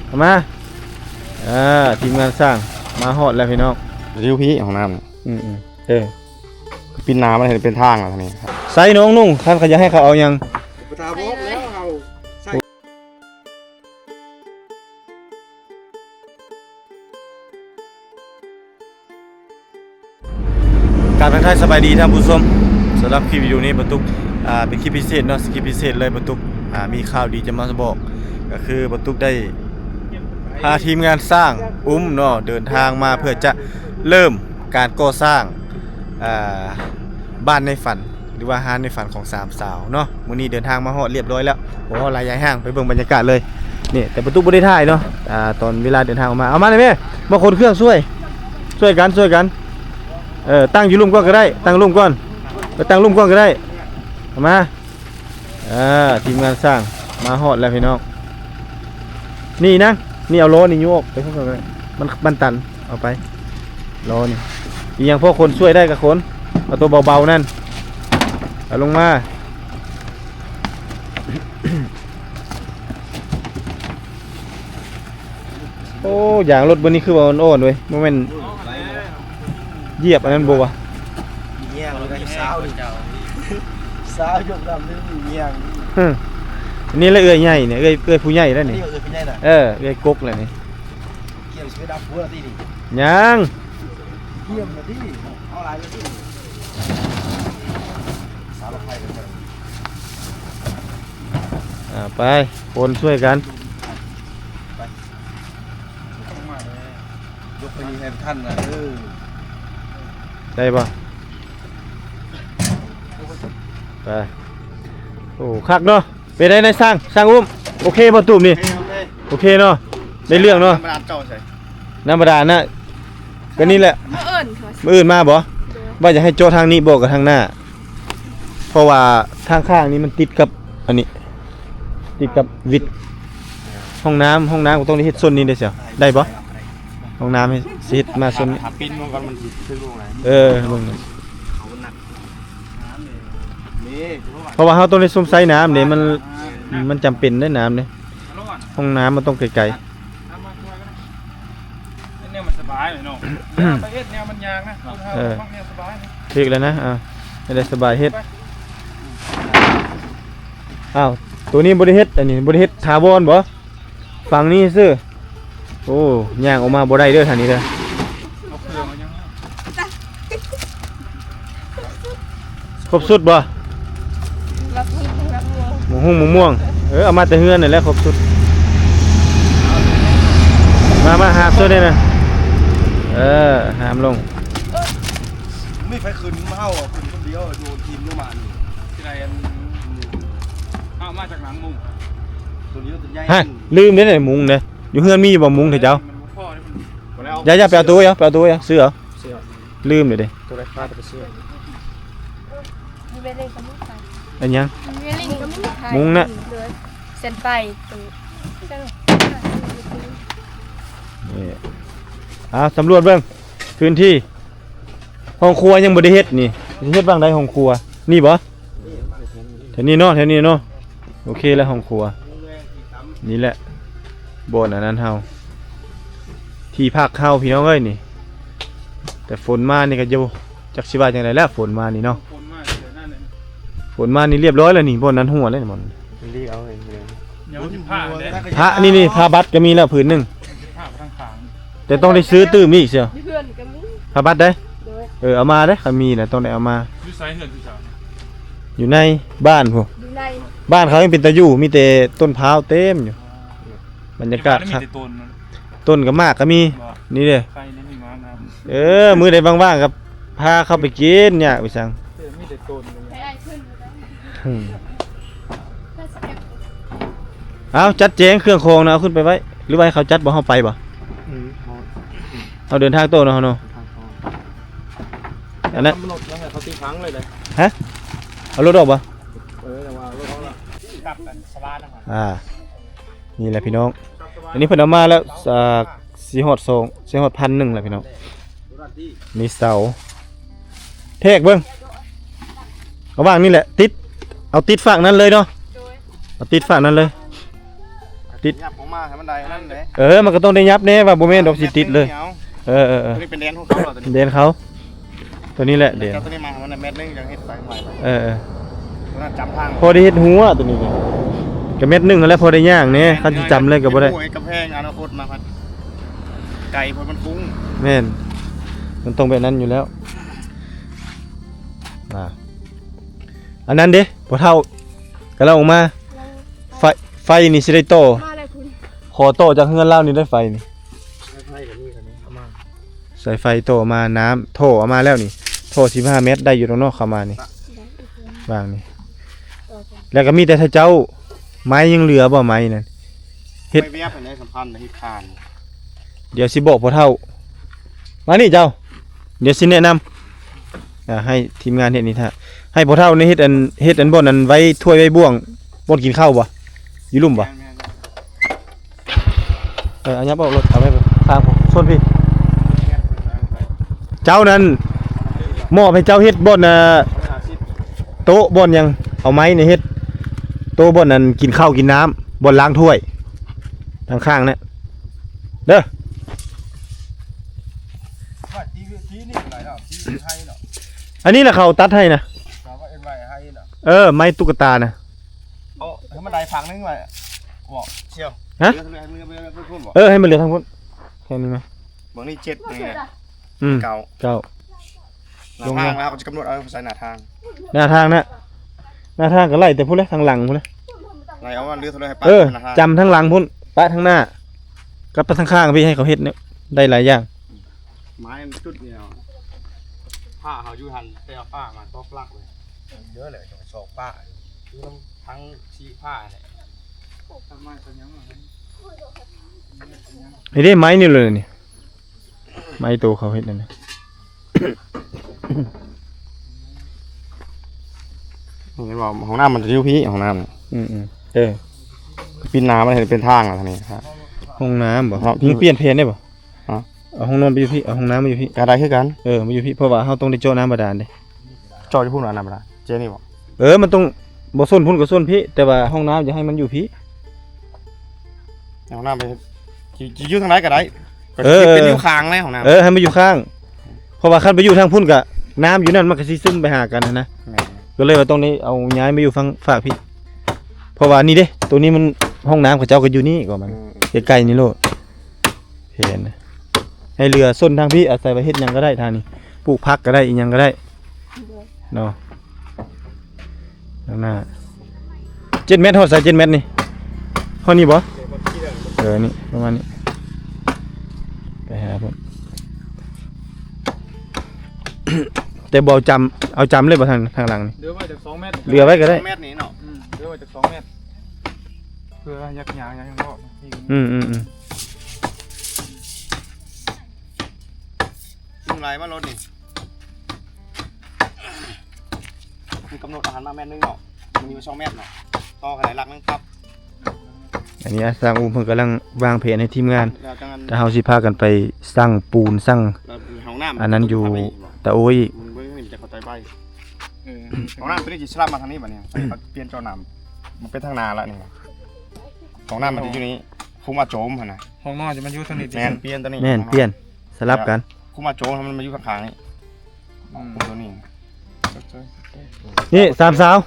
ເຂົ້າມາ ເອີ ທີມງານຊ່າງມາຮອດແລ້ວພີ່ນ້ອງ. ຢູ່ພີ້ຫ້ອງນ້ຳ ອືມໆ ເອີ ປິດໜ້າມັນໃຫ້ເປັນທາງແລ້ວນີ້. ໃສ່ນ້ອງນຸ່ງ ຄັນເຂົາຢາກໃຫ້ເຂົາເອົາຫຍັງ ໄປຖາມບອກແລ້ວເຮົາໃສ່. ກາບທັກທາຍສະບາຍດີທ່ານຜູ້ຊົມ. ສຳລັບຄລິບວິດີໂອນີ້ ປະຕຸກ ອ່າ ເປັນຄລິບພິເສດເນາະ, ຄລິບພິເສດເລີຍ. ປະຕຸກ ອ່າ ມີຂ່າວດີຈະມາບອກ ກໍຄືປະຕຸກໄດ້ພາທີມງານຊ່າງອຸ້ມເນາະ ເດີນທາງມາເພື່ອຈະເລີ່ມການກໍ່ສ້າງ ອ່າ ບ້ານໃນຝັນ ຫຼືວ່າຮ້ານໃນຝັນຂອງສາມສາວເນາະ. ມື້ນີ້ເດີນທາງມາຮອດລຽບຮ້ອຍແລ້ວ ບໍ່ເວົ້າຫຼາຍຢາຍຫ່າງ ໄປເບິ່ງບັນຍາກາດເລີຍ. ນີ້ ແຕ່ປະຕຸກບໍ່ໄດ້ຖ່າຍເນາະ ອ່າ ຕອນເວລາເດີນທາງອອກມາ. ເອົາມາແດ່ແມ່ ມາຂົນເຄື່ອງຊ່ວຍ ຊ່ວຍກັນ ຊ່ວຍກັນ ເອີ ຕັ້ງຢູ່ລຸ່ມກ່ອນກໍໄດ້ ຕັ້ງລຸ່ມກ່ອນ ໄປຕັ້ງລຸ່ມກ່ອນກໍໄດ້. ເອົາມາ ເອີ ທີມງານຊ່າງມາຮອດແລ້ວພີ່ນ້ອງ. ນີ້ນະ ນີ້ເອົາລໍ້ນີ້ຍົກອອກໄປພຸ້ນກໍໄດ້ ມັນ ມັນຕັນ. ເອົາໄປ ລໍ້ນີ້ ອີຫຍັງພໍຂົນຊ່ວຍໄດ້ກໍຂົນ ເອົາຕົວເບົາໆນັ້ນ ເອົາລົງມາ. ໂອ້ ຢາງລົດບາດນີ້ຄືວ່າອ່ອນໆເວີຍ ບໍ່ແມ່ນຢຽບອັນນັ້ນບໍ່ວະ? ແຍງແລ້ວກໍຊາວນີ້ ຊາວຍົກດຳນີ້ແຍງ. ຮຶ ອັນນີ້ແຫຼະເອື້ອຍໃຫຍ່ນີ້ ເອື້ອຍ ເອື້ອຍຜູ້ໃຫຍ່ແລ້ວນີ້. ເອື້ອຍຜູ້ໃຫຍ່ນະ ເອີ ເອື້ອຍກົກແລ້ວນີ້. ກຽມຊິໄປດັບຫົວຕິນີ້ ຍັງ ກຽມລະຕິ ເອົາຫຼາຍລະຕິ ສາລະໄພ. ອ່າ ໄປ ຄົນຊ່ວຍກັນ ໄປ ຍົກໄປນີ້ໃຫ້ມັນທັນນະ. ເອີ ໄດ້ບໍ່? ໄປ ໂອ້ ຄັກເນາະ. ເປັນໃດນາຍຊ່າງ ຊ່າງອຸ້ມ ໂອເຄບໍ່ຕູບນີ້? ໂອເຄ ໂອເຄເນາະ ໄດ້ເລື່ອງເນາະ. ນ້ຳບາດານເຈົ້າໃສ? ນ້ຳບາດານນະ ກໍນີ້ແຫຼະ ມື້ອື່ນ ມື້ອື່ນມາບໍ່? ໂດຍ ວ່າຈະໃຫ້ເຈາະທາງນີ້ບໍ່ກັບທາງໜ້າ ເພາະວ່າທາງຂ້າງນີ້ມັນຕິດກັບອັນນີ້ ຕິດກັບວິດ ຫ້ອງນ້ຳ ຫ້ອງນ້ຳກໍຕ້ອງໄດ້ເຮັດໂຊນນີ້ເດ້. ໄດ້ບໍ່? ຫ້ອງນ້ຳໃຫ້ຊິເຮັດມາໂຊນນີ້ ຫາປິ່ນມັນກ່ອນ ມັນຊິຖືກລົງໄດ໋. ເອີ ເບິ່ງ ເຂົາໜັກ ເພາະວ່າເຮົາຕ້ອງໄດ້ຊົມໃຊ້ນ້ຳເດ້ ມັນ ມັນຈຳເປັນເດ້ນ້ຳເດ້ ຫ້ອງນ້ຳມັນຕ້ອງໄກໆ. ແນວມັນສະບາຍເນາະ ໄປເຮັດແນວມັນຍາກນະ. ເອີ ແນວສະບາຍນະ ຖືກແລ້ວນະ. ອ່າ ໄດ້ສະບາຍເຮັດ. ອ້າວ ໂຕນີ້ບໍ່ໄດ້ເຮັດ ອັນນີ້ບໍ່ໄດ້ເຮັດຖາວອນບໍ່? ຝັ່ງນີ້ຊື່. ໂອ້ ຍ່າງອອກມາບໍ່ໄດ້ເດີທາງນີ້ເດີ. ຄົບຊຸດບໍ່? ບັກຫຸ່ງ ບັກມ່ວງ ເອີ ເອົາມາແຕ່ເຮືອນນັ້ນແຫຼະ ຄົບຊຸດ. ມາ ມາຫາບຊ່ວຍແດ່ນະ. ເອີ ຫາມລົງ. ມີໃຜຂຶ້ນມາເອົາ ຂຶ້ນຄົນດຽວໂຍນທີມລົງມານີ້ ຊິໄດ້ອັນ ເອົາມາຈາກຫຼັງມຸງ ໂຕດຽວໂຕໃຫຍ່. ຮະ ລືມເດ້ນີ້ມຸງເດ້ ຢູ່ເຮືອນມີຢູ່ບໍ່ມຸງເດ້ເຈົ້າ? ຢ່າ ຢ່າ ໄປເອົາໂຕ ໄປເອົາໂຕ ຊື້ເອົາ. ລືມເດ້ ໂຕໃດຄາແຕ່ໄປຊື້ ມີເວລິງກໍມີຂາຍ. ອັນຫຍັງ? ມີເວລິງກໍມີຂາຍ ມຸງນະ ໂດຍ ເສັ້ນໄປໂຕ. ນີ້ ເອົາສຳຫຼວດເບິ່ງພື້ນທີ່. ຫ້ອງຄົວຍັງບໍ່ໄດ້ເຮັດນີ້ ຊິເຮັດຫວ່າງໃດຫ້ອງຄົວ? ນີ້ບໍ່? ແຖວນີ້ເນາະ ແຖວນີ້ເນາະ. ໂອເຄແລ້ວຫ້ອງຄົວ ນີ້ແຫຼະບ່ອນອັນນັ້ນເຮົາ ທີ່ພັກເຮົາພີ່ນ້ອງເອີຍນີ້. ແຕ່ຝົນມານີ້ກໍຢູ່ ຈັກຊິວ່າຈັ່ງໃດແລ້ວ ຝົນມານີ້ເນາະ. ຝົນມານີ້ລຽບຮ້ອຍແລ້ວນີ້ ບ່ອນນັ້ນຮົ່ວແລ້ວນີ້ ບ່ອນນີ້. ພະນີ້ ນີ້ພະບັດກໍມີແລ້ວຜືນໜຶ່ງ ແຕ່ຕ້ອງໄດ້ຊື້ຕື່ມອີກເຊຍ. ຢູ່ເຮືອນກໍມີ ພະບັດເດ້. ໂດຍ ເອີ ເອົາມາເດ້ ຄັນມີນະຕ້ອງໄດ້ເອົາມາ. ຢູ່ໃສເຮືອນ? ຢູ່ໃນບ້ານພຸ້ນ ຢູ່ໃນ ບ້ານເຂົາຍັງເປັນຕາຢູ່ ມີແຕ່ຕົ້ນພ້າວເຕັມຢູ່. ບັນຍາກາດຄັກ ຕົ້ນກັບໝາກກໍມີ. ນີ້ເດ້ ເອີ ມື້ໃດວ່າງໆກໍພາເຂົາໄປກິນ ຍາກໄປສັງ. ເອີ ມີແຕ່ຕົ້ນ ໃຫ້ອ້າຍຂຶ້ນ ເອົາ ຈັດແຈງເຄື່ອງຂອງນະ ເອົາຂຶ້ນໄປໄວ້ ຫຼືວ່າໃຫ້ເຂົາຈັດບໍ່ ເຮົາໄປບໍ່? ເຮົາເດີນທາງໂຕເນາະ ເຮົາເນາະ. ອັນນັ້ນ ເອົາລົດແລ້ວໃຫ້ເຂົາຕີທາງເລີຍເດ້. ຮະ ເອົາລົດອອກບໍ່? ເອີ ແຕ່ວ່າລົດເຮົາລະ ກັບກັນສະບາຍນະ. ອ່າ ນີ້ແຫຼະພີ່ນ້ອງ ອັນນີ້ເພິ່ນເອົາມາແລ້ວ ອ່າ ຊິຮອດສອງ ຊິຮອດພັນໜຶ່ງແລ້ວພີ່ນ້ອງ. ມີເສົາ ແທກເບິ່ງ ເອົາວາງນີ້ແຫຼະ ຕິດ ເອົາຕິດຟາກນັ້ນເລີຍເນາະ. ໂດຍ ເອົາຕິດຟາກນັ້ນເລີຍ. ອາ ຕິດ ຫຍັບອອກມາໃຫ້ມັນໄດ້ນັ້ນເດ້. ເອີ ມັນກໍຕ້ອງໄດ້ຫຍັບແດ່ ວ່າບໍ່ແມ່ນດອກຊິຕິດເລີຍ. ເອີໆໆ ຕົວນີ້ເປັນແດນຂອງເຂົາແລ້ວ ຕົວນີ້ ແດນເຂົາ ຕົວນີ້ແຫຼະແດນ. ເຈົ້າຕົວນີ້ມາໃຫ້ມັນແມັດໜຶ່ງ ຈັ່ງເຮັດໄຟໃໝ່. ເອີໆ ຕົວນັ້ນຈຳທາງ ພໍໄດ້ເຮັດຮົ້ວຕົວນີ້ ກໍແມັດໜຶ່ງຫັ້ນແຫຼະ ພໍໄດ້ຍ່າງແດ່. ຄັນຊິຈຳເລີຍກໍບໍ່ໄດ້ ເຮັດກຳແພງອະນາຄົດມາພັດ ໄກໂພດ ມັນກຸ້ງ. ແມ່ນ ມັນຕ້ອງແບບນັ້ນຢູ່ແລ້ວ. ອ່າ ອັນນັ້ນເດ້ ພໍ່ເຖົ້າກຳລັງອອກມາ. ໄຟ ໄຟນີ້ຊິໄດ້ຕໍ່ ມາແລ້ວພຸ້ນ ຂໍຕໍ່ຈາກເຮືອນລາວນີ້ໄດ້ໄຟນີ້. ສາຍໄຟກໍມີ ເອົາມາ ສາຍໄຟຕໍ່ມາ ນ້ຳທໍ່ເອົາມາແລ້ວນີ້ ທໍ່ສິບຫ້າແມັດໄດ້ຢູ່ດອກເນາະ ເຂົ້າມານີ້. ໄດ້ ວາງນີ້ ຕໍ່ກັນ ແລ້ວກໍມີແຕ່ຖ້າເຈົ້າ ໄມ້ຍັງເຫຼືອບໍ່? ໄມ້ນັ້ນເຮັດ ໄມ້ວຽບອັນໃດສຳຄັນ ເຮັດຄານ. ດຽວຊິບອກພໍ່ເຖົ້າ ມານີ້ເຈົ້າ ດຽວຊິແນະນຳ ອ່າ ໃຫ້ທີມງານເຮັດນີ້ຖ້າ ໃຫ້ພໍ່ເຖົ້ານີ້ເຮັດອັນ ເຮັດອັນບ່ອນອັນໄວ້ຖ້ວຍໄວ້ບ່ວງ ບ່ອນກິນເຂົ້າບໍ່? ຢູ່ລຸ່ມບໍ່? ແມ່ນໆ ເອີ ເອົາຫຍັບອອກລົດ ເອົາໄວ້ທາງໂຊນພີ້. ເຈົ້ານັ້ນມອບໃຫ້ເຈົ້າເຮັດບ່ອນ ອ່າ ໂຕະບ່ອນຫຍັງ ເອົາໄມ້ນີ້ເຮັດໂຕະບ່ອນອັນກິນເຂົ້າກິນນ້ຳ ບ່ອນລ້າງຖ້ວຍ ທາງຂ້າງນະ ເດີ. ອັນນີ້ນະເຂົາຕັດໃຫ້ນະ ເອີ ໄມ້ຕຸກກະຕານະ. ເອົາໃຫ້ມັນໄດ້ຝັ່ງໜຶ່ງໄວ້ ບອກສ່ຽວ ຮະ? ເອີ ໃຫ້ມັນເຫຼືອທາງພຸ້ນ ແຄ່ນີ້ມາ ບາງນີ້ເຈັດ ນີ້ນະ ອືມ ເກົ້າ ເກົ້າ ລົງມາ ແລ້ວເຮົາກໍຈະກຳນົດເອົາໃສ່ໜ້າທາງ ໜ້າທາງນະ ໜ້າທາງກໍໄລ່ແຕ່ພຸ້ນແຫຼະ ທາງຫຼັງພຸ້ນແຫຼະ ໄລ່ເອົາວ່າເຫຼືອເທົ່າໃດໃຫ້ປະ ເອີ ໜ້າທາງ ຈຳທາງຫຼັງພຸ້ນ ປະທາງໜ້າ ກັບປະທາງຂ້າງພີ້ ໃຫ້ເຂົາເຮັດແນວ ໄດ້ຫຼາຍຢ່າງ. ໄມ້ມັນຈຸດດຽວ ຜ້າເຮົາຢູ່ຫັ້ນ ແຕ່ເອົາຜ້າມາຕອກຫຼັກເລີຍ ເຍອະແຫຼະ ສອກຜ້າ ຢູ່ນຳທັງສີ່ຜ້າແຫຼະ ນີ້ເດ້ ໄມ້ນີ້ເລີຍນີ້ ໄມ້ໂຕເຂົາເຮັດນັ້ນນະ. ເຫັນບໍ່ ຫ້ອງນ້ຳມັນຈະຢູ່ພີ້ ຫ້ອງນ້ຳ ອືມໆ ເອີ ປິ່ນໜ້າມັນໃຫ້ເປັນທາງລະນີ້ ຫ້ອງນ້ຳບໍ່ ເນາະ ເຮົາປ່ຽນແຜນໄດ້ບໍ່? ຮະ? ເອົາຫ້ອງນອນໄປຢູ່ພີ້ ເອົາຫ້ອງນ້ຳມາຢູ່ພີ້ ກໍໄດ້ຄືກັນ ເອີ ມາຢູ່ພີ້ ເພາະວ່າເຮົາຕ້ອງໄດ້ເຈາະນ້ຳບາດານເດ້. ເຈາະຢູ່ພຸ້ນວ່ານ້ຳບາດານ ເຈນີ້ບໍ່? ເອີ ມັນຕ້ອງບໍ່ສົ້ນພຸ້ນກໍສົ້ນພີ້ ແຕ່ວ່າຫ້ອງນ້ຳຢາກໃຫ້ມັນຢູ່ພີ້. ຫ້ອງນ້ຳໄປ ຊິ ຊິຢູ່ທາງໃດກໍໄດ້ ເອີ ກໍຊິເປັນ ເອີ ຢູ່ຂ້າງໃນຫ້ອງນ້ຳ ເອີ ໃຫ້ມັນຢູ່ຂ້າງ ເພາະວ່າຄັນໄປຢູ່ທາງພຸ້ນກໍ ນ້ຳຢູ່ນັ້ນມັນກໍຊິຊຶມໄປຫາກັນຫັ້ນນະ. ແມ່ນ ກໍເລີຍວ່າຕ້ອງໄດ້ເອົາຍ້າຍມາຢູ່ຝັ່ງຟາກພີ້ ເພາະວ່ານີ້ເດ້ ໂຕນີ້ມັນ ຫ້ອງນ້ຳເຂົາເຈົ້າກໍຢູ່ນີ້ ກໍມັນ ເອີ ໃກ້ໆນີ້ໂລດ. ເຫັນ ໃຫ້ເຫຼືອສົ້ນທາງພີ້ ອາໄສວ່າເຮັດຫຍັງກໍໄດ້ທາງນີ້ ປູກຜັກກໍໄດ້ ອີ່ຫຍັງກໍໄດ້ ໂດຍ ເນາະ. ທາງໜ້າ ເຈັດແມັດ ຮອດໃສ ເຈັດແມັດນີ້ ຮອດນີ້ບໍ່? ເອີ ນີ້ປະມານນີ້ ໄປຫາພຸ້ນ ແຕ່ບໍ່ເອົາຈຳ ເອົາຈຳເລີຍບໍ່ ທາງ ທາງຫຼັງນີ້ ເຫຼືອໄວ້ຈັກສອງແມັດ ເຫຼືອໄວ້ກໍໄດ້ ສອງແມັດນີ້ເນາະ ອືມ ເຫຼືອໄວ້ຈັກສອງແມັດ ເພື່ອຢາກຍ່າງຫຍັງກໍ ອືມໆໆ ມັນໄຫຼມາລົດນີ້ ມີກຳນົດອາຫານມາແມັດໜຶ່ງເນາະ ມັນມີສອງແມັດເນາະ ຕໍ່ກັນໄດ້ຫຼັກໜຶ່ງປັບ. ອັນນີ້ຊ່າງອູ້ມເພິ່ນກຳລັງວາງແຜນໃຫ້ທີມງານ ແລ້ວຈັ່ງນັ້ນ ແລ້ວເຮົາຊິພາກັນໄປສັ່ງປູນ ສັ່ງ ແລ້ວຫ້ອງນ້ຳ ອັນນັ້ນຢູ່ຕາໂອ້ຍ ເບິ່ງນີ້ມັນຈະເຂົ້າໃຈໄວ ເອີ ຫ້ອງນ້ຳຕົວນີ້ຊິສະຫຼັບມາທາງນີ້ບັດນີ້ ເຮົາປ່ຽນເຈາະນ້ຳ ມັນເປັນທາງໜ້າລະນີ້ ຫ້ອງນ້ຳມັນຈະຢູ່ນີ້ ຄຸມອາໂຈມຫັ້ນນະ ຫ້ອງນອນຈະມາຢູ່ທາງນີ້ຕິ ແມ່ນ ປ່ຽນຕົວນີ້ ແມ່ນ ປ່ຽນ ສະຫຼັບກັນ ຄຸມອາໂຈມໃຫ້ມັນມາຢູ່ຂ້າງໆນີ້ ອືມ ຄຸມຕົວນີ້ ນີ້ສາມສາວ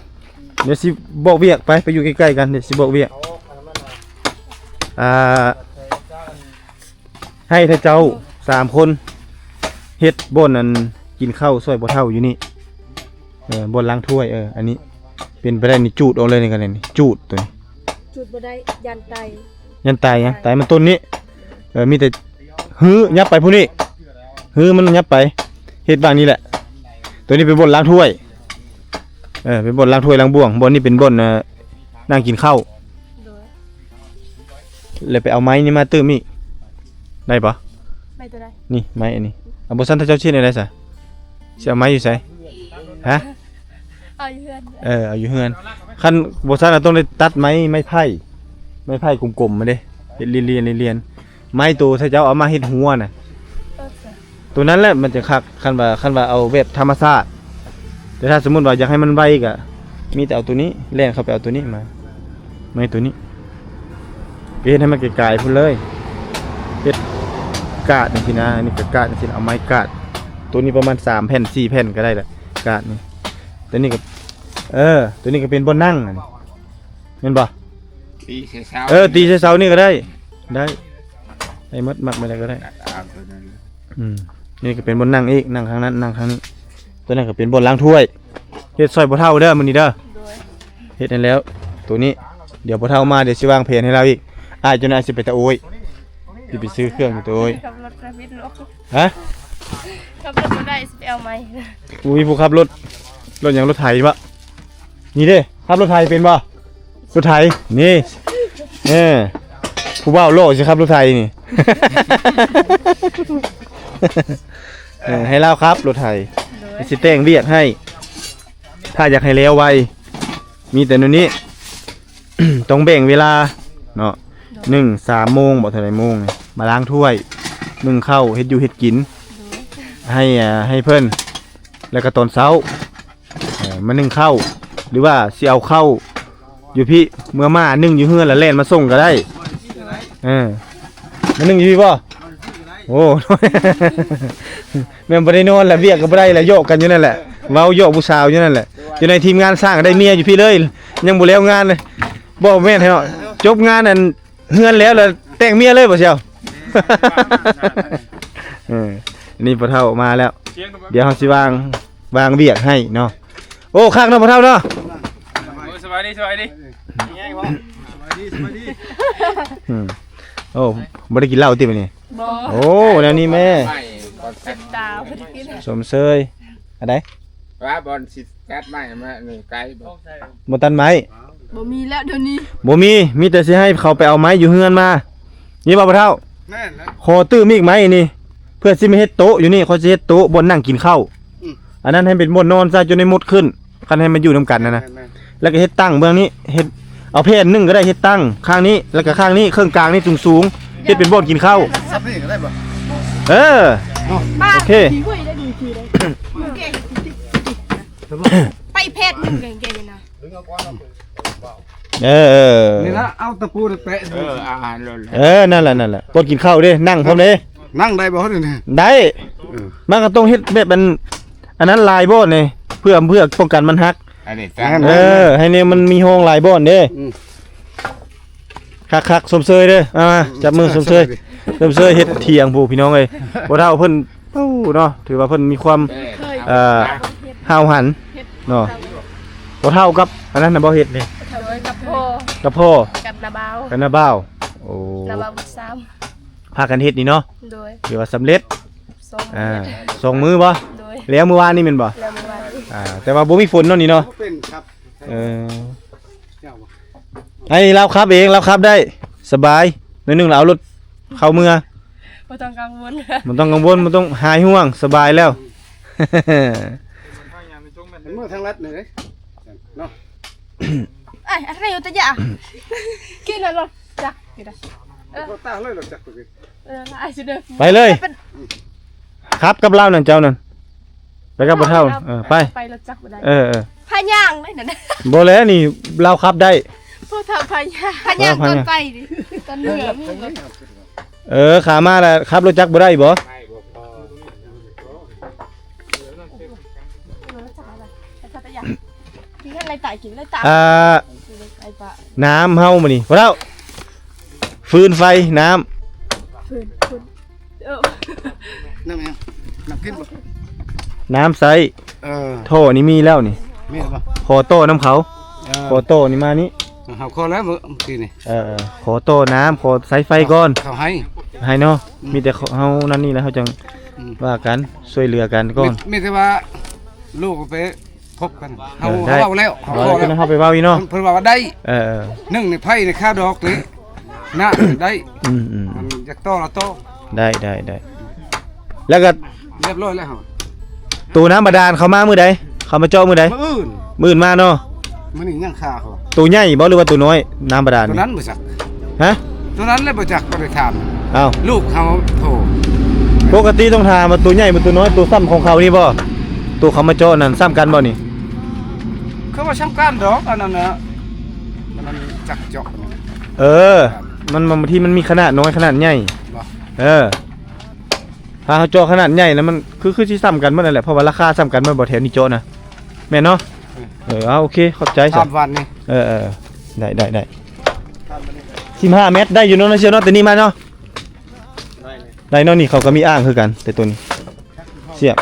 ດຽວຊິບອກວຽກ ໄປ ໄປຢູ່ໃກ້ໆກັນ ດຽວຊິບອກວຽກ ອ່າ ໃຫ້ເຈົ້າສາມຄົນເຮັດບ່ອນອັນກິນເຂົ້າຊ່ອຍພໍ່ເຖົ້າຢູ່ນີ້ ເອີ ບ່ອນລ້າງຖ້ວຍ ເອີ ອັນນີ້ເປັນໄປໄດ້ນີ້ ຈູດອອກເລີຍນີ້ ກໍໄດ້ນີ້ ຈູດຕົວນີ້ ຈູດບໍ່ໄດ້ ຢ້ານໄຕ ຢ້ານໄຕຫຍັງ ໄຕມັນຕົ້ນນີ້ ເອີ ມີແຕ່ຮື້ ຫຍັບໄປພຸ້ນນີ້ ຮື້ມັນຫຍັບໄປ ເຮັດວາງນີ້ແຫຼະ ຕົວນີ້ເປັນບ່ອນລ້າງຖ້ວຍ ເອີ ເປັນບ່ອນລ້າງຖ້ວຍລ້າງບ່ວງ ບ່ອນນີ້ເປັນບ່ອນ ເອີ ນັ່ງກິນເຂົ້າ ໂດຍ ແລ້ວໄປເອົາໄມ້ນີ້ມາຕື່ມອີກ ໄດ້ບໍ່? ໄມ້ຕົວໃດ? ນີ້ ໄມ້ອັນນີ້ ເອົາ ບໍ່ຊັ້ນຖ້າເຈົ້າຊິເຮັດແນວໃດຊະ? ຊິເອົາໄມ້ຢູ່ໃສ? ຮະ? ເອົາຢູ່ເຮືອນ ເອີ ເອົາຢູ່ເຮືອນ ຄັນບໍ່ຊັ້ນລະຕ້ອງໄດ້ຕັດໄມ້ ໄມ້ໄຜ່ ໄມ້ໄຜ່ກົມໆມາເດ້ ເຮັດລຽນໆ ລຽນໆ ໄມ້ໂຕຖ້າເຈົ້າເອົາມາເຮັດຮົ້ວນະ ເອີ ໂຕນັ້ນແຫຼະມັນຈະຄັກ ຄັນວ່າ ຄັນວ່າເອົາແບບທຳມະຊາດ ແຕ່ຖ້າສົມມຸດວ່າຢາກໃຫ້ມັນໄວກໍມີແຕ່ເອົາໂຕນີ້ ແລ່ນເຂົ້າໄປເອົາໂຕນີ້ມາ ໄມ້ໂຕນີ້ ກໍເຮັດໃຫ້ມັນໄກໆພຸ້ນເລີຍ ເຮັດກາດຈັ່ງຊີ້ນະ. ອັນນີ້ກໍກາດຈັ່ງຊີ້ ເອົາໄມ້ກາດ ໂຕນີ້ປະມານສາມແຜ່ນ ສີ່ແຜ່ນກໍໄດ້ລະ ກາດນີ້. ໂຕນີ້ກໍ ເອີ ໂຕນີ້ກໍເປັນບ່ອນນັ່ງ ອັນນີ້ແມ່ນບໍ່? ຕີໃສ່ເສົາ ເອີ ຕີໃສ່ເສົານີ້ກໍໄດ້ ໄດ້ ໄດ້ໝົດ ມັກແບບໃດກໍໄດ້. ອືມ ນີ້ກໍເປັນບ່ອນນັ່ງອີກ ນັ່ງຂ້າງນັ້ນ ນັ່ງຂ້າງນີ້. ໂຕນັ້ນກໍເປັນບ່ອນລ້າງຖ້ວຍ. ເຮັດຊ່ອຍພໍ່ເຖົ້າເດີມື້ນີ້ເດີ. ໂດຍ ເຮັດໃຫ້ແລ້ວໂຕນີ້. ດຽວພໍ່ເຖົ້າມາ ດຽວຊິວາງແຜນໃຫ້ລາວອີກ. ອ້າຍເຈົ້ານາຍຊິໄປຕະໂອ້ຍ ຊິໄປຊື້ເຄື່ອງຢູ່ຕະໂອ້ຍ. ຂັບລົດໄປຜິດໂລກ ຮະ? ຂັບລົດບໍ່ໄດ້ ຊິໄປເອົາໃໝ່. ບໍ່ມີຜູ້ຂັບລົດ. ລົດຫຍັງ? ລົດໄຖບໍ່? ນີ້ເດ້ ຂັບລົດໄຖເປັນບໍ່? ລົດໄຖ ນີ້ ເອີ ຜູ້ບ່າວຫຼໍ່ຊິຂັບລົດໄຖນີ້. ເອີ ໃຫ້ລາວຂັບລົດໄຖ. ໂດຍ ຊິແຕ່ງວຽກໃຫ້ ຖ້າຢາກໃຫ້ແລ້ວໄວ ມີແຕ່ແນວນີ້ ຕ້ອງແບ່ງເວລາເນາະ. ໂດຍ ໜຶ່ງ ສາມໂມງບໍ ເທົ່າໃດໂມງນີ້ ມາລ້າງຖ້ວຍ ໜຶ້ງເຂົ້າ ເຮັດຢູ່ເຮັດກິນ ໂດຍ ໃຫ້ ອ່າ ໃຫ້ເພິ່ນ. ແລ້ວກໍຕອນເຊົ້າ ເອີ ມາໜຶ້ງເຂົ້າ ຫຼືວ່າຊິເອົາເຂົ້າຢູ່ພີ້ ເມືອມາໜຶ້ງຢູ່ເຮືອນ ແລ້ວແລ່ນມາສົ່ງກໍໄດ້. ເອີ ມາໜຶ້ງຢູ່ພີ້ບໍ່? ໂອ້ ແມ່ນບໍ່ໄດ້ນອນລະ ວຽກກໍບໍ່ໄດ້ລະ ຢອກກັນຢູ່ນັ້ນແຫຼະ ເວົ້າຢອກຜູ້ສາວຢູ່ນັ້ນແຫຼະ. ຢູ່ໃນທີມງານສ້າງໄດ້ເມຍຢູ່ພີ້ເລີຍ ຍັງບໍ່ແລ້ວງານເລີຍ. ບໍ່ແມ່ນໃຫ້ເນາະ ຈົບງານອັນ ເຮືອນແລ້ວລະແຕ່ງເມຍເລີຍບໍ່ຊຽວ? ເອີ ນີ້ພໍ່ເຖົ້າມາແລ້ວ ດຽວເຮົາຊິວາງ ວາງວຽກໃຫ້ເນາະ. ໂອ້ ຄັກເນາະພໍ່ເຖົ້າເນາະ. ໂອ້ ສະບາຍດີ ສະບາຍດີ. ອືມ ໂອ້ ບໍ່ໄດ້ກິນເຫຼົ້າຕິມື້ນີ້? ບໍ່. ໂອ້ ແນວນີ້ແມ່ ເຈັບຕາບໍ່ໄດ້ກິນ. ຊົມເຊີຍ ອັນໃດ? ວ່າບ່ອນຊິຕັດໄມ້ມານີ້ໄກບໍ່? ບໍ່ຕັດໄມ້ ບໍ່ມີແລ້ວດຽວນີ້ ບໍ່ມີ. ມີແຕ່ຊິໃຫ້ເຂົາໄປເອົາໄມ້ຢູ່ເຮືອນມາ ນີ້ບໍ່ພໍ່ເຖົ້າ? ແມ່ນແລ້ວ ຂໍຕື່ມອີກໄມ້ນີ້ ເພື່ອຊິມາເຮັດໂຕະຢູ່ນີ້ ຂ້ອຍຊິເຮັດໂຕະບ່ອນນັ່ງກິນເຂົ້າ. ອືມ ອັນນັ້ນໃຫ້ເປັນບ່ອນນອນຊະ ຈົນໄດ້ໝົດຂຶ້ນ ຄັນໃຫ້ມັນຢູ່ນຳກັນນະນະ. ແມ່ນໆ ແລ້ວກໍເຮັດຕັ້ງເບື້ອງນີ້ ເຮັດ ເອົາແຜ່ນໜຶ່ງກໍໄດ້ ເຮັດຕັ້ງຂ້າງນີ້ ແລ້ວກໍຂ້າງນີ້ ເຄິ່ງກາງນີ້ສູງໆ ເຮັດເປັນບ່ອນກິນເຂົ້າ. ສັບນີ້ກໍໄດ້ບໍ່? ເອີ ເນາະ ໂອເຄ ໄປແຜ່ນໜຶ່ງແກ່ໆນະ. ເອີໆ ນີ້ລະ ເອົາຕະປູໄປແປະ ເອີ ອາຫານໂລດ. ເອີ ນັ້ນແຫຼະ ນັ້ນແຫຼະ ບ່ອນກິນເຂົ້າເດ້ ນັ່ງພ້ອມເດ້. ນັ່ງໄດ້ບໍ່ນີ້? ໄດ້. ເອີ ມັນກໍຕ້ອງເຮັດແບບອັນ ອັນນັ້ນຫຼາຍບ່ອນນີ້ ເພື່ອ ເພື່ອປ້ອງກັນມັນຫັກ. ອັນນີ້ ເອີ ໃຫ້ແນວມັນມີຮ່ອງຫຼາຍບ່ອນເດ້. ອືມ ຄັກໆ ຊົມເຊີຍເດີ. ເອົາມາ ອືມ ຈັບມືຊົມເຊີຍ ຊົມເຊີຍເຮັດຖຽງຜູ້ພີ່ນ້ອງເອີຍ. ພໍ່ເຖົ້າເພິ່ນ ໂອ້ ເນາະ ຖືວ່າເພິ່ນມີຄວາມ ເອີ ຫ້າວຫັນເນາະ. ບໍ່ເທົ່າກັບອັນນັ້ນນະບໍ່ເຮັດນີ້ ໂດຍ ກັບພໍ່ ກັບພໍ່ ກັບນ້າບ່າວ ກັບນ້າບ່າວ. ໂອ້ ນ້າບ່າວບຸດຊາມ ພາກັນເຮັດນີ້ເນາະ. ໂດຍ ຖືວ່າສຳເລັດ ສອງ ອ່າ ມື້ ສອງມື້ບໍ່? ໂດຍ ແລ້ວມື້ວານນີ້ແມ່ນບໍ່? ແລ້ວມື້ວານນີ້ ອ່າ ແຕ່ວ່າບໍ່ມີຝົນເນາະນີ້ເນາະ. ເປັນຄັບ ເອີ ເຈົ້າບໍ່ ໄອ້ລາວຂັບເອງ ລາວຂັບໄດ້ສະບາຍໜ້ອຍໜຶ່ງ ລາວເອົາລົດເຂົ້າເມືອ ບໍ່ຕ້ອງກັງວົນ ບໍ່ຕ້ອງກັງວົນ ບໍ່ຕ້ອງຫາຍຫ່ວງ ສະບາຍແລ້ວ. ເມືອທາງລັດນີ້ເດ້ເນາະ. ເອີຍ ອາໄທຢູ່ຕະຢະ ກິນລົດຈັກນີ້ນະ. ເອີ ຕາເລີຍລົດຈັກນີ້ ເອີ ອາໄທຊິເດີ ໄປເລີຍ ໄປເປັນ ຂັບກັບລາວນັ້ນ ເຈົ້ານັ້ນ ໄປກັບບໍ່ເຖົ້າ. ເອີ ໄປ ໄປລົດຈັກບໍ່ໄດ້. ເອີໆ ພາຍ່າງໄດ້ນັ້ນ ບໍ່ແລ້ວນີ້ ລາວຂັບໄດ້ ບໍ່ເທົ່າພາຍ່າງ ພາຍ່າງ ເອີ ຕອນໄປນີ້ ຕອນເມືອມີລົດ. ເອີ ຂາມາລະຂັບລົດຈັກບໍ່ໄດ້ບໍ? ອ່າ ນ້ຳເຮົາມື້ນີ້ ພໍ່ເຖົ້າ ຟືນໄຟ ນ້ຳ ຟືນ ຟືນ ເອີ ນ້ຳຫຍັງ? ນ້ຳກິນບໍ່? ນ້ຳໃຊ້ ເອີ ທໍ່ນີ້ມີແລ້ວນີ້ ມີແລ້ວບໍ່? ຂໍຕໍ່ນຳເຂົາ ເອີ ຂໍຕໍ່ນີ້ມານີ້ ເຮົາຂໍແລ້ວມື້ກີ້ນີ້ ເອີ ຂໍຕໍ່ນ້ຳ ຂໍສາຍໄຟກ່ອນ ເຂົາໃຫ້ ໃຫ້ເນາະ ອືມ ມີແຕ່ເຮົານັ້ນນີ້ແລ້ວ ເຮົາຈັ່ງ ອືມ ວ່າກັນ ຊ່ວຍເຫຼືອກັນກ່ອນ ມີ ມີແຕ່ວ່າລູກໄປ ພົບກັນ ເອີ ເຮົາ ເຮົາເວົ້າແລ້ວ ເຮົາ ເວົ້າແລ້ວ ເຮົາໄປເວົ້າອີກເນາະ ເພິ່ນ ເພິ່ນວ່າໄດ້ ເອີໆ ໜຶ່ງໃນໄຜໃນຄາດອກນີ້ ນະ ໄດ້ ອືມໆ ມັນຢາກຕໍ່ລະຕໍ່ ໄດ້ໆໆ ແລ້ວກໍຮຽບຮ້ອຍແລ້ວ ໂຕນ້ຳບາດານເຂົາມາມື້ໃດ? ເຂົາມາເຈາະມື້ໃດ? ມື້ອື່ນ ມື້ອື່ນມາເນາະ ມື້ນີ້ຍັງຄາເຂົາ ໂຕໃຫຍ່ບໍ່ ຫຼືວ່າໂຕນ້ອຍ ນ້ຳບາດານ? ໂຕນັ້ນບໍ່ຈັກ ຮະ? ໂຕນັ້ນແຫຼະບໍ່ຈັກ ບໍ່ໄດ້ຖາມ ອ້າວ ລູກເຮົາໂທ ປົກກະຕິຕ້ອງຖາມວ່າໂຕໃຫຍ່ບໍ່ ໂຕນ້ອຍ ໂຕສ່ຳຂອງເຂົານີ້ບໍ່? ໂຕເຂົາມາເຈາະນັ້ນສ່ຳກັນບໍ່ນີ້? ຄືວ່າສ່ຳກັນດອກ ອັນນັ້ນນະ ອັນນັ້ນຈັກເຈາະ ເອີ ມັນ ມັນ ບາງທີມັນມີຂະໜາດນ້ອຍ ຂະໜາດໃຫຍ່ ບໍ່? ເອີ ຖ້າເຮົາເຈາະຂະໜາດໃຫຍ່ແລ້ວມັນ ຄື ຄືຊິສ່ຳກັນໝົດນັ້ນແຫຼະ ເພາະວ່າລາຄາສ່ຳກັນໝົດບໍ່ ແຖວນີ້ເຈາະນະ ແມ່ນເນາະ? ເອີ ເອີ ເອົາ ໂອເຄ ຂອບໃຈຊະ ຂ້າມວັນນີ້ ເອີ ເອີ ໄດ້ ໄດ້ ໄດ້ ສິບຫ້າແມັດ ໄດ້ຢູ່ເນາະ ເຊຍເນາະ ແຕ່ນີ້ມາເນາະ ໄດ້ເນາະ ນີ້ເຂົາກໍມີອ່າງຄືກັນ ແຕ່ໂຕນີ້ ສຽບ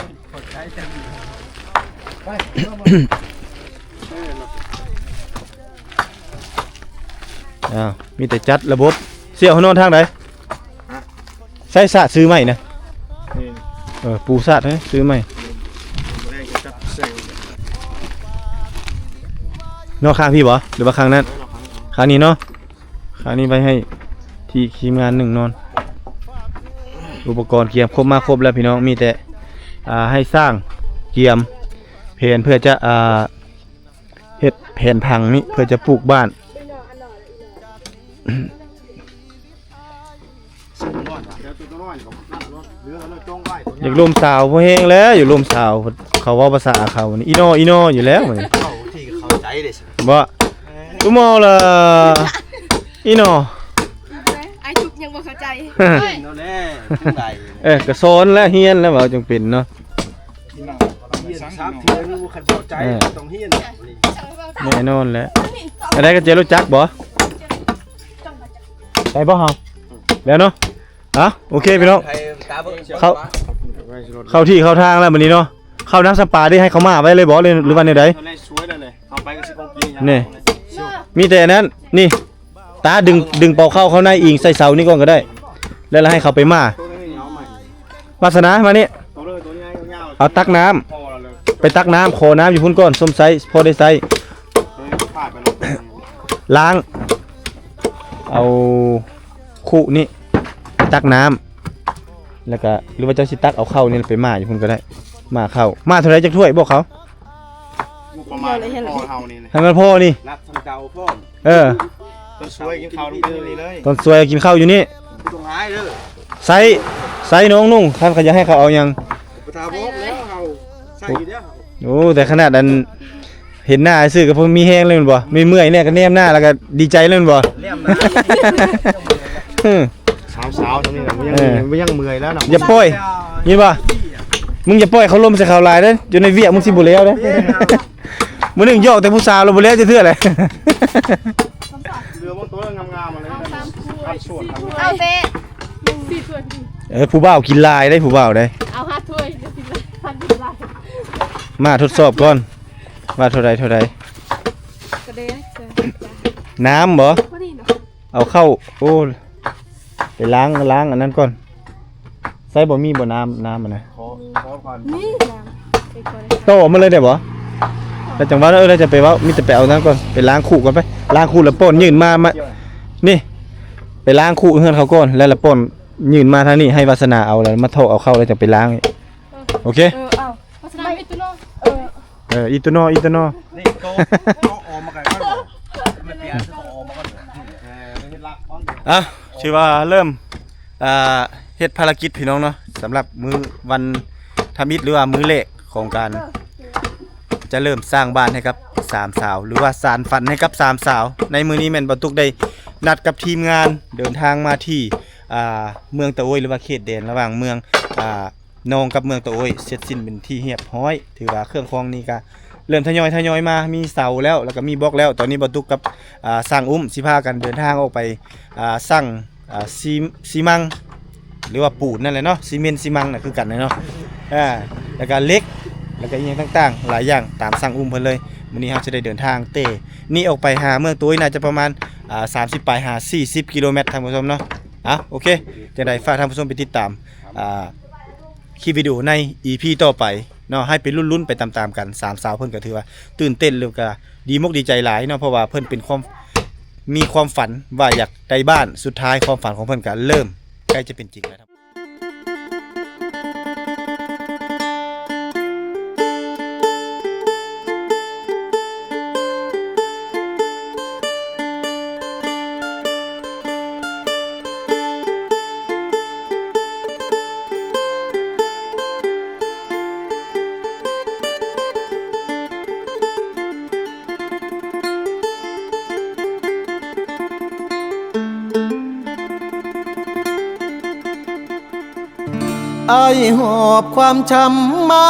ອ້າວ ມີແຕ່ຈັດລະບົບ ສຽວເຮົານອນທາງໃດ? ໃຊ້ສາດຊື້ໃໝ່ນະ ເອີ ປູສາດໃຫ້ຊື້ໃໝ່ ນອນຂ້າງພີ້ບໍ່ ຫຼືວ່າຂ້າງນັ້ນ? ຂ້າງນີ້ເນາະ ຂ້າງນີ້ໄວ້ໃຫ້ທີ່ທີມງານໜຶ່ງນອນ ອຸປະກອນກຽມຄົບມາຄົບແລ້ວພີ່ນ້ອງ ມີແຕ່ ອ່າ ໃຫ້ຊ່າງກຽມແຜນເພື່ອຈະ ອ່າ ເຮັດແຜນຜັງນີ້ເພື່ອຈະປູກບ້ານ ຢາກລົມສາວພໍແຮງແລ້ວ ຢາກລົມສາວ ເຂົາເວົ້າພາສາເຂົານີ້ ອີນໍອີນໍຢູ່ແລ້ວ ເຂົ້າທີ່ເຂົ້າໃຈເດ້ ບໍ່ ຕຸມໍລະ ອີນໍ ອ້າຍຈຸກຍັງບໍ່ເຂົ້າໃຈ ເອີ ກໍສອນແລ້ວ ຮຽນແລ້ວ ເວົ້າຈັ່ງເປັນເນາະ ຮຽນສາມເທື່ອ ຄັນບໍ່ເຂົ້າໃຈ ເອີ ຕ້ອງຮຽນ ແນ່ນອນແຫຼະ ອັນໃດກໍເຈ ຮູ້ຈັກບໍ່? ໄດ້ບໍ່ເຮົາ? ແລ້ວເນາະ ເອົ້າ ໂອເຄພີ່ນ້ອງ ເຂົ້າ ເຂົ້າທີ່ເຂົ້າທາງແລ້ວມື້ນີ້ເນາະ ເຂົ້ານ້ຳສຳປາໄດ້ໃຫ້ເຂົາມາໄວ້ເລີຍບໍ່ ຫຼືວ່າແນວໃດ? ນີ້ ມີແຕ່ອັນນັ້ນ ນີ້ ຕາດຶງ ດຶງເປົ່າເຂົ້າເຂົ້າໃນອີງໃສ່ເສົານີ້ກ່ອນກໍໄດ້ ແລ້ວໃຫ້ເຂົາໄປມາ ວາສະໜາ ມານີ້ ເອົາຕັກນ້ຳ ໄປຕັກນ້ຳ ຂໍນ້ຳຢູ່ພຸ້ນກ່ອນ ສົມໃຊ້ ພໍໄດ້ໃຊ້ ລ້າງ ເອົາຄຸນີ້ຕັກນ້ຳ ແລ້ວກະ ຫຼືວ່າເຈົ້າຊິຕັກເອົາເຂົ້ານີ້ໄປໝ້າຢູ່ພຸ້ນກໍໄດ້ ໝ້າເຂົ້າ ໝ້າເທົ່າໃດຈັກຖ້ວຍບອກເຂົາ ປະມານພໍເຮົານີ້ແຫຼະ ໃຫ້ມັນພໍນີ້ ນັບທັງເຕົາພ້ອມ ເອີ ຕອນສວຍກິນເຂົ້າຢູ່ນີ້ເລີຍ ຕອນສວຍກິນເຂົ້າຢູ່ນີ້ ບໍ່ຕ້ອງຫາຍເດີ ໃສ່ ໃສ່ນ້ອງນຸ່ງ ຄັນເຂົາຢາກໃຫ້ເຂົາເອົາຫຍັງ ບໍ່ຖ້າບອກແລ້ວເຮົາໃສ່ຢູ່ແລ້ວ ໂອ້ ແຕ່ຂະໜາດອັນ ເຫັນໜ້າຊື່ກໍພໍມີແຮງແລ້ວແມ່ນບໍ່? ມີເມື່ອຍແດ່ກໍແນມໜ້າແລ້ວກໍດີໃຈແລ້ວແມ່ນບໍ່? ແນມໜ້າ ອື ສາວໆ ທາງນີ້ນະ ມັນຍັງ ເອີ ມັນຍັງເມື່ອຍແລ້ວນະ ຢ່າປ່ອຍ ຍິນບໍ່? ມຶງຢ່າປ່ອຍເຂົາລົມໃສ່ເຂົາຫຼາຍເດີ້ ຢູ່ໃນວຽກມຶງຊິບໍ່ແລ້ວເດີ້ ມື້ໜຶ່ງຢອກແຕ່ຜູ້ສາວແລ້ວບໍ່ແລ້ວຈັກເທື່ອແຫຼະ ເຫຼືອບາງໂຕງາມໆ ມາເລີຍ ເອົາແປະ ເອີ ຜູ້ບ່າວກິນຫຼາຍເດ້ ຜູ້ບ່າວເດ້ ເອົາຫ້າຖ້ວຍ ກິນຫຼາຍ ມາທົດສອບກ່ອນ ວ່າເທົ່າໃດ ເທົ່າໃດ ກໍໄດ້ ນ້ຳບໍ່? ພໍດີເນາະ ເອົາເຂົ້າ ໂອ້ ໄປລ້າງ ລ້າງອັນນັ້ນກ່ອນ ໃສ່ບໍ່ ມີບໍ່ນ້ຳ ນ້ຳອັນນັ້ນ ຂໍ ຂໍກ່ອນ ນີ້ ຕໍ່ມາເລີຍໄດ້ບໍ່? ແລ້ວຈັ່ງວ່າ ເອີ ແລ້ວຈະໄປເວົ້າ ມີແຕ່ໄປເອົານັ້ນກ່ອນ ໄປລ້າງຄຸກ່ອນໄປ ລ້າງຄຸແລ້ວປ້ອນຍື່ນມາ ມາ ນີ້ ໄປລ້າງຄຸເຮືອນເຂົາກ່ອນ ແລ້ວ ແລ້ວປ້ອນຍື່ນມາທາງນີ້ ໃຫ້ວາສະໜາເອົາ ແລ້ວມາໂທເອົາເຂົ້າ ແລ້ວຈັ່ງໄປລ້າງ ໂອເຄ ເອີ ເອົາ ສະບາຍດີເນາະ ເອີ ເອີ ອີໂຕນໍ ອີໂຕນໍ ນີ້ໂຕ ໂຕອອກມາໄກກ່ອນ ມັນປ່ຽນໂຕອອກມາກ່ອນ ເອີ ເຮັດລາກກ່ອນ ອ່ະ ຖືວ່າເລີ່ມ ອ່າ ເຮັດພາລະກິດພີ່ນ້ອງເນາະ ສຳລັບມື້ວັນທຳອິດ ຫຼືວ່າມື້ແລກຂອງການຈະເລີ່ມສ້າງບ້ານໃຫ້ກັບສາມສາວ ຫຼືວ່າສານຝັນໃຫ້ກັບສາມສາວ ໃນມື້ນີ້ແມ່ນບ່າວຕຸກໄດ້ນັດກັບທີມງານເດີນທາງມາທີ່ ອ່າ ເມືອງຕະໂອ້ຍ ຫຼືວ່າເຂດແດນລະຫວ່າງເມືອງ ອ່າ ນອງກັບເມືອງຕະໂອ້ຍ ເສັດສິ້ນເປັນທີ່ຮຽບຮ້ອຍ ຖືວ່າເຄື່ອງຂອງນີ້ກະເລີ່ມທະຍອຍ ທະຍອຍມາ ມີເສົາແລ້ວ ແລ້ວກະມີບລັອກແລ້ວ ຕອນນີ້ບ່າວຕຸກກັບ ອ່າ ຊ່າງອຸ້ມ ຊິພາກັນເດີນທາງອອກໄປ ອ່າ ຊັ່ງ ອ່າ ຊີ ຊີມັງ ຫຼືວ່າປູນນັ້ນແຫຼະເນາະ ຊີເມັນ ຊີມັງນະ ຄືກັນນະເນາະ ອ່າ ແລ້ວກະເຫຼັກ ແລ້ວກະອີ່ຫຍັງຕ່າງໆ ຫຼາຍຢ່າງ ຕາມຊ່າງອຸ້ມເພິ່ນເລີຍ ມື້ນີ້ເຮົາຈະໄດ້ເດີນທາງແຕ່ນີ້ອອກໄປຫາເມືອງໂຕຍ ໜ້າຈະປະມານ ອ່າ ສາມສິບປາຍ ຫາ ສີ່ສິບກິໂລແມັດ ທ່ານຜູ້ຊົມເນາະ ອ່ະ ໂອເຄ ຈັ່ງໃດຝາກທ່ານຜູ້ຊົມໄປຕິດຕາມ ອ່າ ຄລິບວິດີໂອໃນອີພີຕໍ່ໄປເນາະ ໃຫ້ໄປລຸ້ນໆ ໄປຕາມໆ ກັນ ສາມສາວເພິ່ນກໍຖືວ່າຕື່ນເຕັ້ນ ແລ້ວກໍດີມົກດີໃຈຫຼາຍເນາະ ເພາະວ່າເພິ່ນເປັນຄວາມ ມີຄວາມຝັນວ່າຢາກໄດ້ບ້ານ ສຸດທ້າຍຄວາມຝັນຂອງເພິ່ນກໍເລີ່ມໃກ້ຈະເປັນຈິງແລ້ວ. ອ້າຍຫອບຄວາມຊ້ຳມາ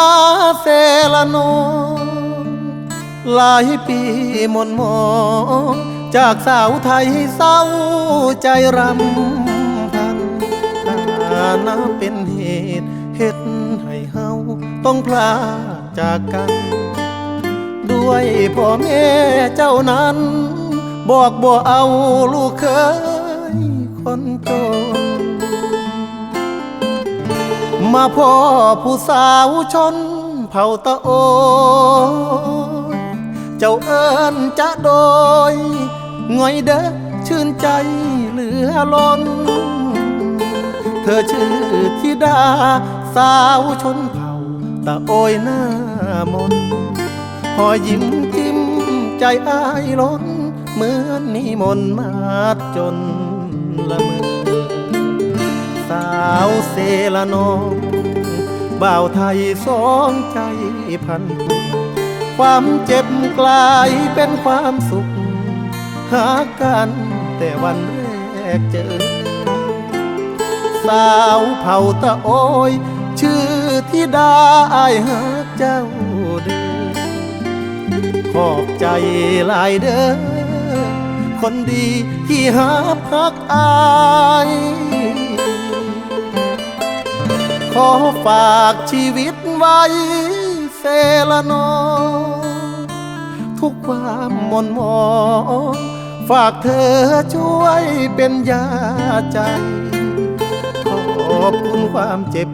ເຊລະນອງ ຫຼາຍປີໝ່ນໝອງ ຈາກສາວໄທເສົ້າໃຈຣຳພັນ ຖານະເປັນເຫດເຮັດໃຫ້ເຮົາຕ້ອງພລາກຈາກກັນ ດ້ວຍພໍ່ແມ່ເຈົ້ານັ້ນ ບອກບໍ່ເອົາລູກເຂີຍຄົນຈົນ ມາພໍ້ຜູ້ສາວຊົນເຜົ່າຕະໂອຍ ເຈົ້າເອີ້ນຈະໂດຍ ງ່ອຍເດີຊື່ນໃຈເຫຼືອລົ້ນ ເທີຊື່ທິດາສາວຊົນເຜົ່າຕະໂອຍໜ້າມົນ ຮອຍຍິ້ມຈິ້ມໃຈອ້າຍລົ້ນ ເໝືອນນິມົນມາດຈົນລະເມີ ສາວເຊລະນອງ ບ່າວໄທສອງໃຈພັນຜູກ ຄວາມເຈັບກລາຍເປັນຄວາມສຸກ ຫາກັນແຕ່ວັນແລກເຈີ ສາວເຜົ່າຕະໂອຍ ຊື່ທິດາ ອ້າຍຮັກເຈົ້າເດີ ຂອບໃຈຫຼາຍເດີ ຄົນດີທີ່ຮັບຮັກອ້າຍ ຂໍຝາກຊີວິດໄວ້ເຊລະນອງ ທຸກຄວາມໝ່ນໝອງ ຝາກເທີຊ່ວຍເປັນຢາໃຈ ຂອບຄຸນຄວາມເຈັບ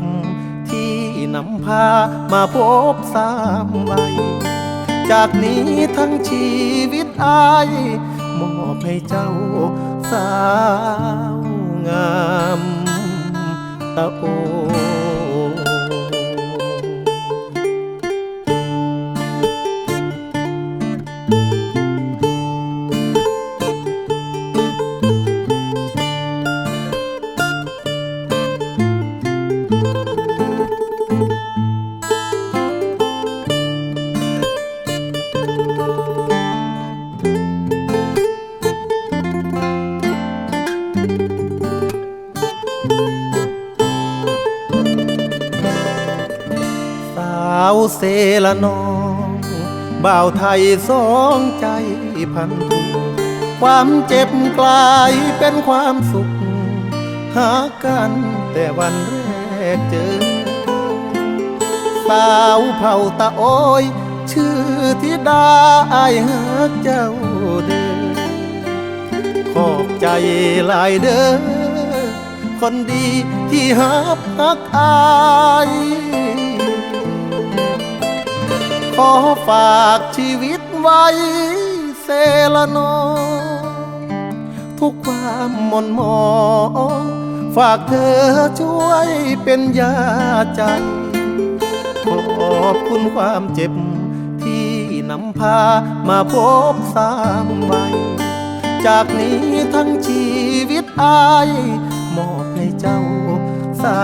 ທີ່ນຳພາມາພົບຊ້ຳໄວ້ ຈາກນີ້ທັງຊີວິດອ້າຍ ມອບໃຫ້ເຈົ້າສາວງາມຕະໂອ ສາວເຊລະນອງ ບ່າວໄທສອງໃຈພັນຜູກ ຄວາມເຈັບກລາຍເປັນຄວາມສຸກ ຫາກັນແຕ່ວັນແລກເຈີ ສາວເຜົ່າຕະໂອຍ ຊື່ທິດາ ອ້າຍຮັກເຈົ້າເດີ ຂອບໃຈຫຼາຍເດີ ຄົນດີທີ່ຮັບຮັກອ້າຍ ຂໍຝາກຊີວິດໄວ້ເຊລະນອງ ທຸກຄວາມໝ່ນໝອງ ຝາກເທີຊ່ວຍເປັນຢາໃຈ ຂອບຄຸນຄວາມເຈັບ ທີ່ນຳພາມາພົບຊ້ຳໄວ້ ຈາກນີ້ທັງຊີວິດອ້າຍ ມອບໃຫ້ເຈົ້າສາ